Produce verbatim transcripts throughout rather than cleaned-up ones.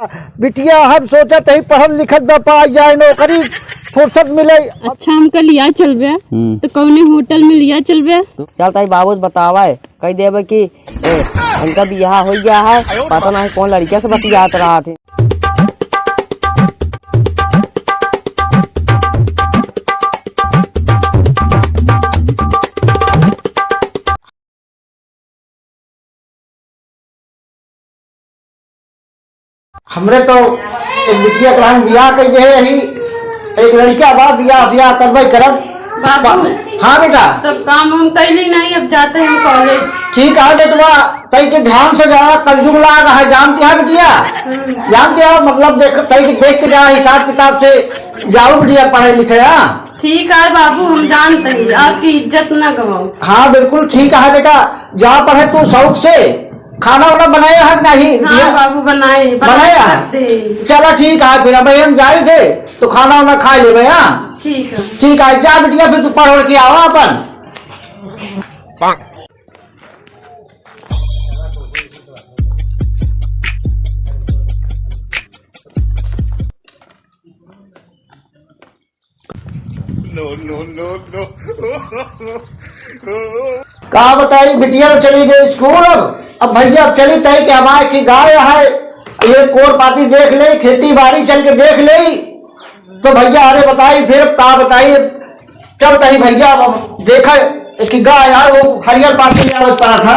बिटिया, हम सोचत ही पढ़त लिखत बा, पाई जाए नौकरी, फुर्सत मिले। अच्छा, हमका लिया चलबे, हम्म। तो कौने होटल में लिया चलबे? चल, ताई बाबू से बतावा है, कह देबे कि, ए, इनका बियाह हो गया है, पता नहीं कौन लड़किया से बतियात रहा थे। हमरे तो एक बिटिया के रहन बियाह कइ दे ही, एक लड़का बा, बियाह, बियाह करबे करब। बाबू, हाँ बेटा। सब काम हम कैली नहीं, अब जाते हैं कॉलेज। ठीक है बेटवा, तई के ध्यान से जा, कलयुग लाग है, जानती है बिटिया? हम्म। जानती है, मतलब देख, तई के देख के जा, हिसाब किताब से जाओ बिटिया, पढ़े लिखे, हाँ? ठीक है बाबू, हम जानते हैं, आपकी इज्जत ना गवाओ। हाँ, बिल्कुल ठीक है बेटा, जा पढ़े तू शौक से। खाना वाना बनाया है कि नहीं? हाँ बाबू, बनाए, बनाया है? चला ठीक है, फिर अब हम जाए थे तो खाना वाना खा लेबे, हाँ? ठीक है। ठीक है, जा बिटिया, फिर तू पढ़ ओढ़ के आवा अपन। No, no, no, no। का बताई, बिटिया तो चली गई स्कूल। अब, अब भैया अब चली तय कि हमारे की गाय है, ये कोर पाती देख ले, खेती बाड़ी चल के देख ले। तो भैया अरे बताई, फिर का बताई, चल तही भैया, अब देखा इसकी गाय है, वो हरियर पाती ले आवत पड़ा था।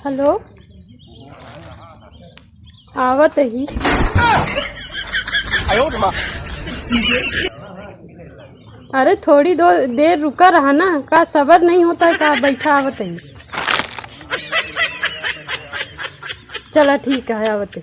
हेलो, आवत ही। अरे थोड़ी दो देर रुका रहा ना, का सबर नहीं होता है का? बैठा, आवत ही। चला ठीक है, आवत ही।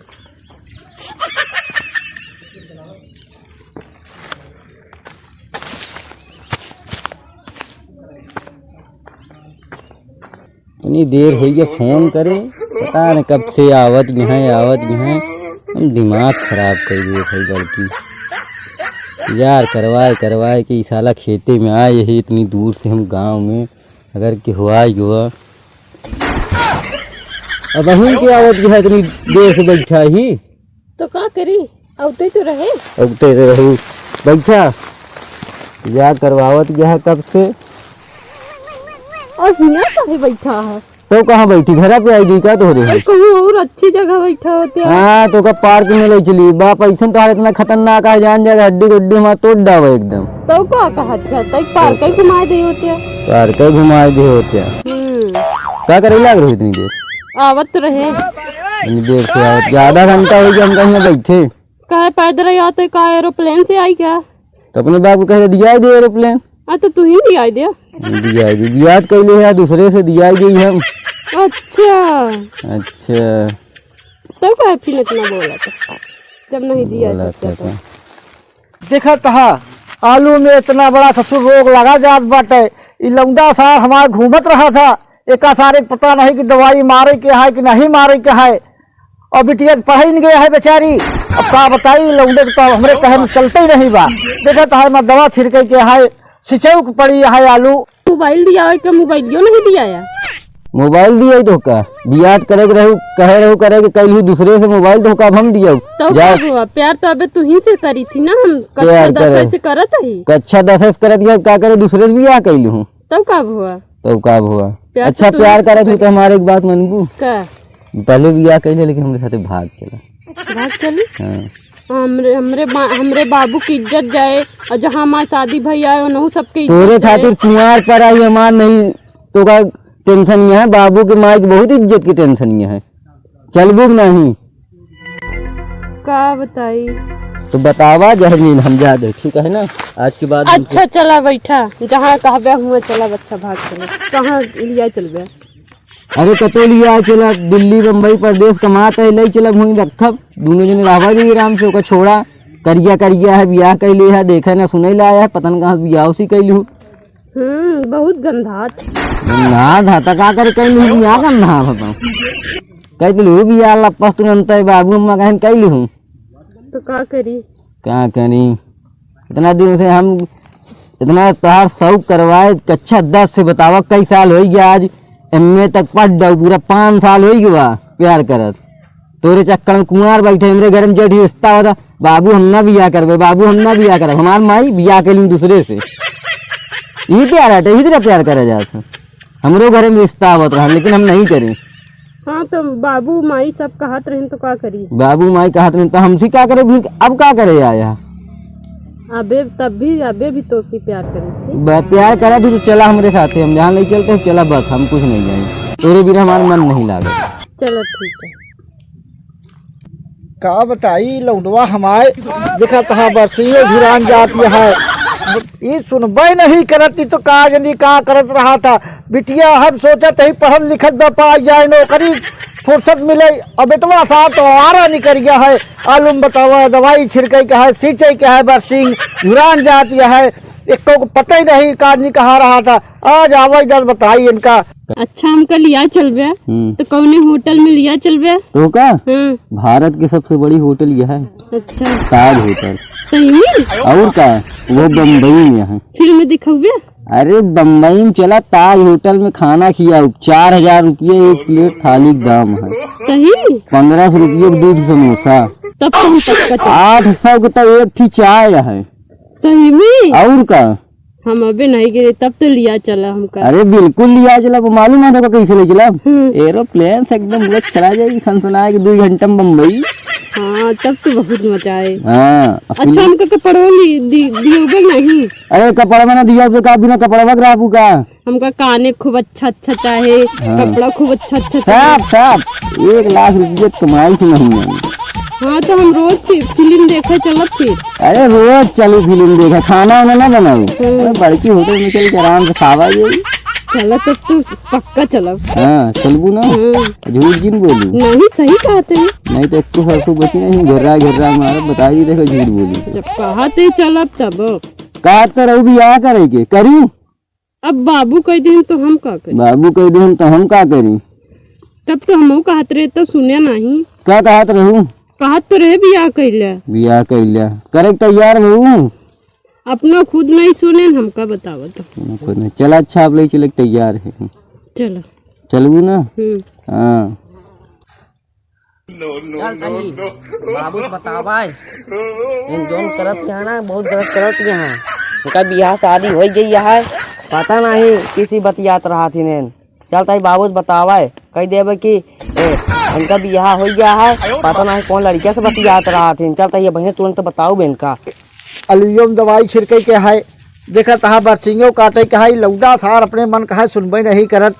इतनी देर होइ गया फोन करे, पता न कब से आवत गए हैं, आवत गए हैं। हम दिमाग खराब कर दिए थे लड़की। यार करवाए करवाए कि ई साला खेते में आए ही इतनी दूर से हम गांव में, अगर कि हुआ ही हुआ। अब अहीं के आवत गए हैं इतनी देर से बैठा ही। तो का करी, अउते तो रहे। अउते तो रही। बैठा, या करवावत गया है कब से। और हियाँ काहे बैठा है? तो कहाँ बैठी, घरा पे आई गई का तोहरे? अरे, कहूँ और अच्छी जगह बैठा होते। हाँ, तो का पार्क में ले चली। बाप, ऐसन तो इतना खतरनाक है, जान जाएगा, हड्डी गुड्डी हमारा तोड़ डावे एकदम। तो का कहत है, तई पार्क ही घुमाए दे होते। पार्क ही घुमाए दे होते। हम्म। का करे लाग रही इतनी देर? आवत तो रहे। इतनी देर से आवत, आधा घंटा हो गया हम कहीं बैठे। काहे पैदल ही आते, का एरोप्लेन से आई क्या? तो अपने बाप को कह दिया ही दे एरोप्लेन। हाँ, तो तू ही दिया ही दे। दिया ही दे, दिया तो कैले है, दूसरे से दिया ही दे हम। अच्छा। अच्छा। तो काहे फिर इतना बोला था, जब नहीं दिया बोला था था तो? देखत हा, आलू में इतना बड़ा ससुर रोग लगा जात बाटे। ई लौंडा सार हमार घूमत रहा था, एका सारे के पता नहीं कि दवाई मारे के है कि नहीं मारे के है। और बिटिया के पढ़ाई नहीं गया है बेचारी। अब का बताई, लौंडे के तो हमरे कहे में चलते ही नहीं बा। देखत है, मैं दवा छिड़के के है, सिंचाई के पड़ी है आलू। मोबाइल दिया है, का मोबाइलियो नहीं दिया है? मोबाइल दिया ही तो का, बियाह करे के रहू, कहे रहू करे के, कैलहू दूसरे से मोबाइल तो का, अब हम दिया। तो जा। का हुआ? प्यार तो अबे तू ही से करी थी ना, हम प्यार कक्षा दस करे। से करत ही। कक्षा दस से करत ही, अब का करे, दूसरे से बियाह कैलहू। तब का हुआ? तब का हुआ? प्यार अच्छा, तो तू प्यार ही करे थी करे। तो हमारे एक बात मानबू? का? पहले बियाह कैले, लेकिन हमरे साथे भाग चला। भाग चली? हाँ। हमरे, हमरे बा-, हमरे बाबू की इज्जत जाए, और जहाँ हमार शादी भई आए, उनहु सबके इज्जत तोरे जाए। खातिर कुंवार पर आई हमार नहीं, तो का टेंशन ये है, बाबू के माई की बहुत इज्जत की टेंशन ये है। चलबू कि नहीं? का बताई? तो बतावा जहर नींद हम जा दे, ठीक है ना? आज के बाद हम अच्छा, चला बैठा, जहाँ कहबे हुआ चला, बच्चा भाग चला। कहाँ लिया चलबे? अरे कतो लिया चला, दिल्ली, बम्बई, परदेस कमात है, ले चला, वहीं रखब, दोनों जने रहबा जी आराम से, ओका छोड़ा, करिया करिया है, बियाह कैले है, देखे ना सुने ला आया है, पता न कहाँ बियाह उसी कैलू। हम्म, बहुत गंधात। गंधात है, त का करे कैलू बियाह, गंधात है तो। कह दिलू बियाह लपस तुरंत है, बाबू अम्मा कहन कैलू। तो का करी? का करी? इतना दिन से हम इतना तोहार शौक करवाए, कक्षा दस से बतावा, कई साल होइ गया आज, एम ए तक पढ़ डाउ, पूरा पाँच साल होइ गया प्यार करत। तोरे चक्कर में कुंवार बैठे, हमरे घर में जेठ रिश्ता होता, "बाबू हम ना बियाह करबे, बाबू हम ना बियाह करब, हमार माई बियाह के लिए दूसरे से।" ई प्यार हटे, इही तरह प्यार करे जात है। हमरो घर में रिश्ता आवत रहा, लेकिन हम नहीं करें। हाँ, तो बाबू माई सब कहत रहे तो का करी? बाबू माई कहत रहे तो हमसे का करे, फिर अब का करे आया? अबे तब भी, अबे भी तो उसी प्यार करे थे। ब-, प्यार करा भी तो चला हमरे साथे, हम जहाँ नहीं चलते चला, बस हम कुछ नहीं जाए, तोरे बिना हमारा मन नहीं लागे। चलो ठीक है। का बताई लौंडवा हमाय, देखा तहा बरसियो झुरान जाती है। ई सुनबे नहीं करत, ई तो का जनी का करत रहा था। बिटिया हम सोचत ही पढ़त लिखत बा, पा जाए नौकरी, फुर्सत मिले। अब बेटवा साहब तो आवारा निकल गया है। आलू में बतावा, दवाई छिड़के के है, सींचे के है, बरसिंग झुरान जाती है। एको को पता ही नहीं का जनी कहा रहा था। आज आवा इधर बताई इनका। अच्छा, हमका लिया चलबे, हम्म। तो कौने होटल में लिया चलबे? तो का? हाँ। भारत के सबसे बड़ी होटल यह है। अच्छा। ताज होटल। सही में? और का? वो बम्बई में है। फिल्म दिखौबे? अरे, बम्बई में चला, ताज होटल में खाना खियाऊ, चार हजार रुपये एक प्लेट थाली के दाम है। सही? पन्द्रह सौ रुपये के दो ठो समोसा। तब तो हम पक्का चलब। आठ सौ के तो एक ठी चाय है। सही में? और का? हम अबे नहीं गए, तब तो लिया चला हमका। अरे बिल्कुल लिया चला, वो मालूम है तो कैसे ले चला? हम्म। एरोप्लेन से एकदम उड़त चला जाई, सनसना के दो घंटा में बम्बई। हाँ, तब तो बहुत मजा आए। हाँ, अच्छा, फिर हमका कपड़वा ली-, दी-, दियोगे नहीं? अरे कपड़वा ना दिया, का बिना कपड़वा के रहबू का? हमका काने खूब अच्छा अच्छा चाहे, हाँ। कपड़ा खूब अच्छा अच्छा चाहे। सब, सब, एक लाख रुपये कमाई से नहीं है। हाँ, तो हम रोज फि-, फिल्म देखे चलब फिर। अरे, रोज चली फिल्म देखे, खाना वाना ना बनाऊ। हम्म। अरे, बड़की होटल में चल के आराम से खावा जाई। चला, तब तो पक्का चलब। हाँ, चलबू ना? हाँ। झूठ जिन बोलू। नहीं, सही कहते हैं। नहीं तो एक तो सरसों बची नहीं, घर्रा घर्रा मारब, बताई देखो झूठ बोलू। जब कहा थे चलब तब। कहा तो रहू बियाह करे के, करी? अब बाबू कह देहन तो हम का करी? बाबू कह देहन तो हम का करी? तब तो हमहू कहत रहे तो सुने नहीं। का कहत रहू? कहत तो रहे बियाह कइला। बियाह कइला। करे के तैयार रहू? अपना खुद नहीं सुने, हमका बतावत। अपना खुद नहीं। चला अच्छा, आप ले चले के तैयार है। चला। चलबू ना? हम्म। हाँ। चल तनी, बाबू से बतावा है। इन जौन करत यहाँ ना, बहुत गलत करत यहाँ। इनका बियाह शादी होइ गई है, पता नहीं किसी बतियात रहा थी नेन। चल तनी बाबू से बतावा है, कह देबे कि, ए, इनका बियाह होइ गया है, पता नहीं कौन लड़किया से बतियात रहा थी। चल तनी ये बहिने तुरंत बताऊ बे इनका। अलुइयो में दवाई छिड़के के है। देखत हा बरसिंगो काटे के है, लौंडा सार अपने मन का है, सुनबे नहीं करत।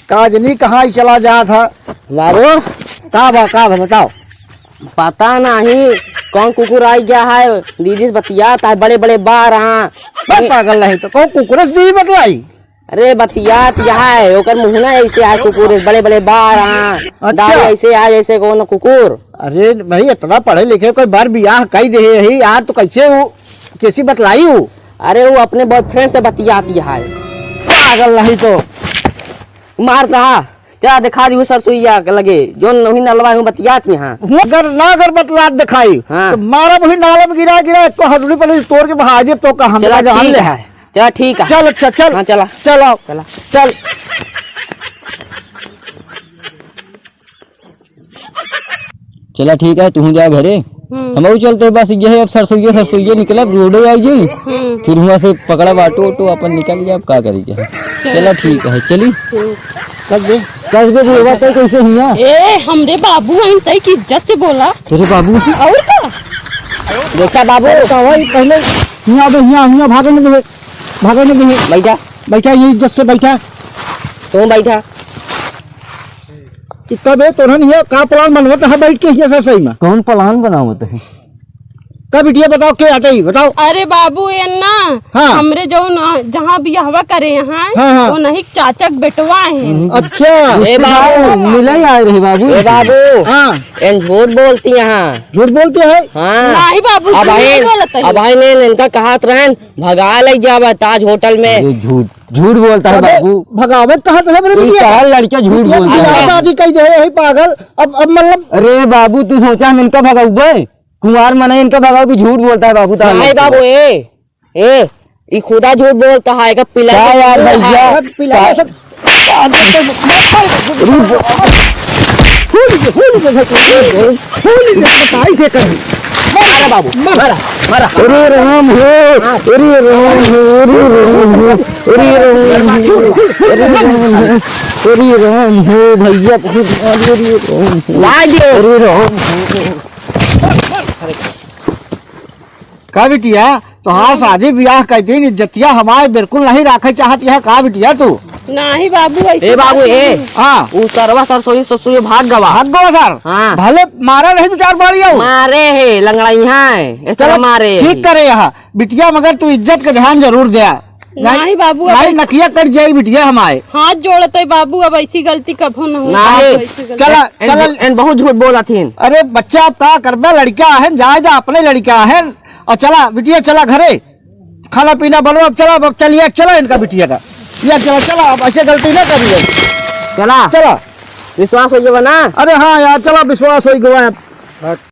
का जनी कहाँ ही चला जात हा। बाबू। का बा, का बा, बताओ। पता नहीं कौन कुकुर आई गया है, दीदी से बतियात है, बड़े बड़े बार हाँ। बस पागल नहीं तो कौन कुकुर से दीदी बतलाई? अरे बतियात यह है, ओकर मुँह ना ऐसे आए कुकुर, बड़े बड़े बार, हाँ। अच्छा। दाढ़ी ऐसे आए जैसे कौन कुकुर। अरे भाई, इतना पढ़े लिखे, कोई बार बियाह कई दे ही, यार तो कैसे हो, कैसी बतलाई हो? अरे वो अपने बॉयफ्रेंड से बतियात यह है। पागल नहीं तो। मार कहा, चला दिखा दी सरसोईया के लगे, जो नहीं नलवा हूँ बतियात यहाँ। हूँ अगर ना अगर बतलात दिखाई, हाँ। तो मारा वही नाला में गिरा गिरा, एक हथौड़ी पर तोड़ के बहा दे तो का हम चला जान ठीक ले है। है। चला ठीक है। चल अच्छा, चल। हाँ, चला। चल आओ। चला। चल। चला ठीक है, तू जा घरे। हम्म। हमहू चलते बस यही अब सरसोईये, सरसोईये निकलब, रोडे आई जाई। हम्म। फिर हुआँ से पकड़ब ऑटो, ऑटो अपन निकल जाब, का करी के। चला ठीक है, चली। हम्म। कब दे? कब दे बुढ़वा, तै कैसे हियाँ? ए, हमरे बाबू आइन, तै की इज्जत से बोला। तेरे बाबू? और का? देखा बाबू। अरे का भाई, पहले हियाँ आवे, हियाँ, हियाँ भागे न दे, भागे न दे। बैठा। बैठा, ये इज्जत से बैठा। तू बैठा। कि कब है तोरन हियाँ का plan बनवत है बैठ के हियाँ सरसोई में? कौन plan बनावत है? का बिटिया बताओ, के हटे ही बताओ। अरे बाबू, ये ना, हाँ। हमरे जौन, आ, जहाँ बियाहवा करे यहाँ, हाँ, हाँ। वो नहीं चाचा के बेटवा है। अच्छा। ए बाबू। मिले ही आए रहे बाबू। ए बाबू। हाँ। एन झूठ बोलती यहाँ। झूठ बोलती है? हाँ। नहीं बाबू, अब झूठ आई, नहीं बोलत है। अब आई ने इनका कहत रहन, भगा ले जावा ताज होटल में। अरे झूठ, झूठ बोलता है अबे, बाबू। भगावत कहाँ तो है मेरे ये बिटिया का का? लड़का झूठ बिटिया बोलता है। बियाह शादी कही दे है, यही पागल। अब, अब मतलब अरे बाबू, तू सोचा हम इनका भगाऊबे? कुंवार मने इनका भगाऊ भी झूठ बोलता है बाबू, तार नहीं लड़का। बाबू, ए, ए, ई खुदा झूठ बोलता है, एका पिला का के यार बोल रहा भैया? है। पिला का के सब। अरे बा-, होली के, होली के, होली के, होली के बताई के कर। मारा बाबू, मारा, मारा। अरे राम हो, अरे राम हो, अरे राम हो, अरे राम हो, अरे राम हो, अरे राम हो, भैया, अरे राम हो, अरे राम हो। का बिटिया, तोहार शादी बियाह कइ दिन, इज्जतिया हमार बिल्कुल नहीं राखे चाहत यह का बिटिया तू? नहीं बाबू, ऐसे ए बाबू, बात ए। नहीं। हाँ। उ सरवा सरसोई ससुई भाग गवा। भाग गवा सर? हाँ। भले मारा नहीं दो चार बारी आओ। मारे है, लंगड़ाई है, इस तरह चलो, मारे है। ठीक करे यहाँ। बिटिया, मगर तू इज्जत का ध्यान जरूर द्या। नहीं बाबू, अब नहीं, ऐसे नकिया कट जाई बिटिया हमारे। हाथ जोड़त है बाबू, अब ऐसी गलती कभो न हो। नहीं। बाबू, ऐसी गलती। चला, एन, चला। एन बहुत झूठ बोलत हिन। अरे बच्चा, अब का करबे, लड़का है, जाए जा, अपने लड़का है। और चला बिटिया, चला घरे, खाना पीना बनवा, अब चला, अब चलिए, चला इनका बिटिया का, ये चला, चला, अब ऐसे गलती ना करिए। चला। चला। विश्वास होइ गवा ना? अरे हाँ यार, चला, विश्वास होइ गवा है।